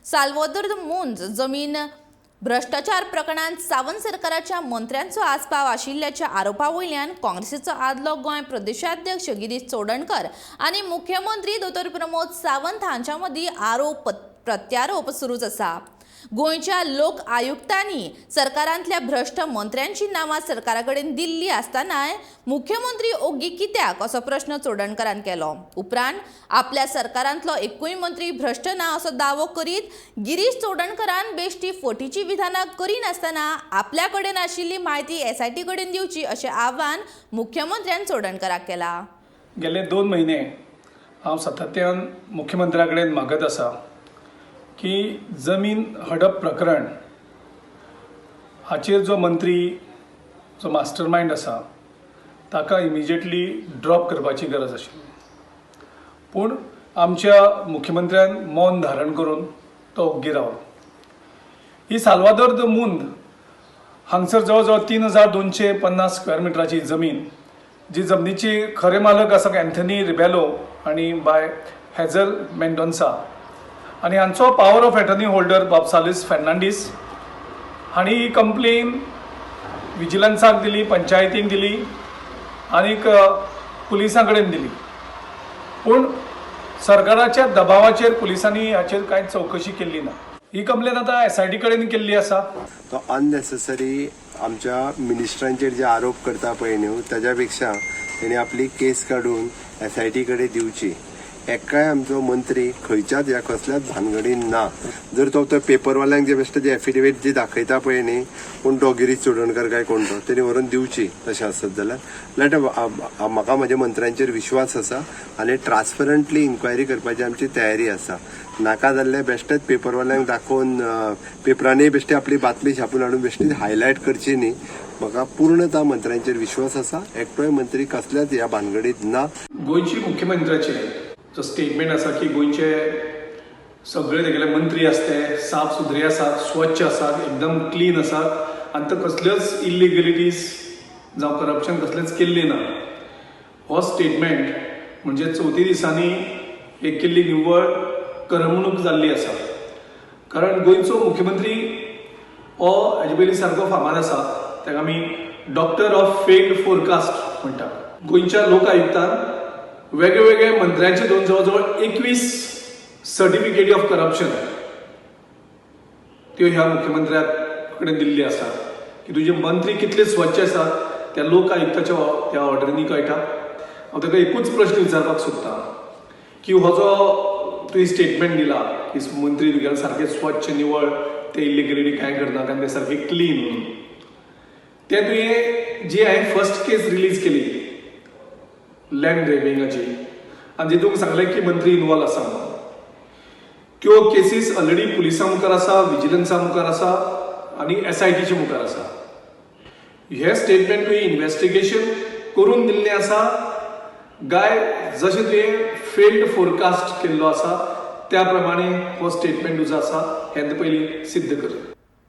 साल्वादोर मुंज जमीन भ्रश्टाचार प्रकरणांत सावंत सरकाराच्या मंत्र्यांचो आस्पाव आशिल्ल्याच्या आरोपा वयल्यान काँग्रेसीचो आदलो गोंय प्रदेशाध्यक्ष गिरीश चोडणकर आनी मुख्यमंत्री दोतोर प्रमोद सावंत हांच्या मदीं आरोप प्रत्यारोप सुरूच आसा. गोंयच्या लोक आयुक्तांनी सरकारांतल्या भ्रश्ट मंत्र्यांची नांवां सरकारा कडेन दिल्ली आसतनाय मुख्यमंत्री ओग्गी कित्याक असो प्रश्न चोडणकरान केलो. उपरांत आपल्या सरकारांतलो एकूय मंत्री भ्रश्ट ना असो दावो करीत गिरीश चोडणकरान बेश्टी फटीची विधानां करिनासतना आपल्या कडेन आशिल्ली म्हायती एसआयटी कडेन दिवची अशें आव्हान मुख्यमंत्र्यान चोडणकराक केलां. गेले 2 महिने हांव सातत्यान मुख्यमंत्र्या कडेन मागत आसा की जमीन हडप प्रकरण हाचेर जो मंत्री जो मास्टर मायंड आसा ताका इमिजिएटली ड्रॉप करपाची गरज आशिल्ली, पूण आमच्या मुख्यमंत्र्यान मौन धारण करून तो ओग्गी रावलो. ही साल्वादोर the मुंद हांगसर जवळ जवळ 3250 स्क्वेअर मिटराची जमीन, जी जमनीची खरे मालक आसा अँथनी रिबेलो आनी बाय हेझल मेंडोन्सा आनी हांचो पावर ऑफ एटर्नी होल्डर बाब सालीस फेर्नांडीस हांणी ही कंप्लेन विजिलन्साक दिली, पंचायतीन दिली आनीक पुलिसां कडेन दिली. पूण सरकाराच्या दबावाचेर पुलिसांनी हाचेर कांय चवकशी केल्ली ना. ही कंप्लेन आतां एसआयटी कडेन केल्ली आसा. तो अननेसेसरी आमच्या मिनिस्टरांचेर जे आरोप करता पळय न्हू, ताज्या पेक्षा तेणी आपली केस काडून एसआयटी कडेन दिवची. एकाय आमचो मंत्री खंयच्याच ह्या कसल्याच भानगडीन ना. जर तो तो पेपरवाल्यांक जे बेश्टे जे एफिडेवीट जी दाखयता पळय न्ही, कोण तो गिरीश चोडणकर काय कोण तो, तेणी व्हरून दिवची. तशें आसत जाल्यार लेट म्हाका म्हज्या मंत्र्यांचेर विश्वास आसा आनी ट्रान्सपरंटली इन्क्वायरी करपाची आमची तयारी आसा. नाका जाल्ले बेश्टेच पेपरवाल्यांक दाखोवन पेपरांनी बेश्टे आपली बातमी छापून हाडून बेश्टी हायलायट करची न्ही. म्हाका पूर्णता मंत्र्यांचेर विश्वास आसा. एकटोय मंत्री कसल्याच ह्या भानगडीत ना. गोंयची मुख्यमंत्र्याचे जो स्टेटमेंट आसा की गोंयचे सगळे तेगेले मंत्री आसा ते साफ सुथरे आसात, स्वच्छ आसात, एकदम क्लीन आसात आनी तो कसल्योच इलिगलिटीज जावं करप्शन कसलेंच केल्लें ना, हो स्टेटमेंट म्हणजे चवथी दिसांनी एक केल्ली निव्वळ करमणूक जाल्ली आसा. कारण गोंयचो मुख्यमंत्री हो हेजे पयलीं सारको फामाद आसा, ताका आमी डॉक्टर ऑफ फेल्ड फोरकास्ट म्हणटा. गोंयच्या लोक आयुक्तान वेगळे वेगळे मंत्र्यांचे दोन जवळ जवळ 21 सर्टिफिकेटी ऑफ करप्शन त्यो ह्या मुख्यमंत्र्या कडेन दिल्ली आसा की तुजे मंत्री कितले स्वच्छ आसात त्या लोक आयुक्ताच्या त्या ऑर्डरींनी कळटा. हांव ताका एकूच प्रश्न विचारपाक सोदता की हो जो तुवें स्टेटमेंट दिला की मंत्री तुगेले सारके स्वच्छ निवळ, ते इलिगलिटी कांय करना कारण ते सारके क्लीन म्हणून, ते तुवें जी हांवें फर्स्ट केस रिलीज केली लँड ग्रेबिंगाची आनी जितूंक सांगलें की मंत्री इनवॉल्व आसा म्हणून, त्यो केसीस ऑलरेडी पुलिसां मुखार आसा, विजिलन्सा मुखार आसा आनी एसआयटीच्या मुखार आसा. हे स्टेटमेंट तुवें इन्वेस्टिगेशन करून दिल्लें आसा काय जशें तुवें फेल्ड फोरकास्ट केल्लो आसा त्या प्रमाणे हो स्टेटमेंट तुजो आसा हें पयलीं सिद्ध कर.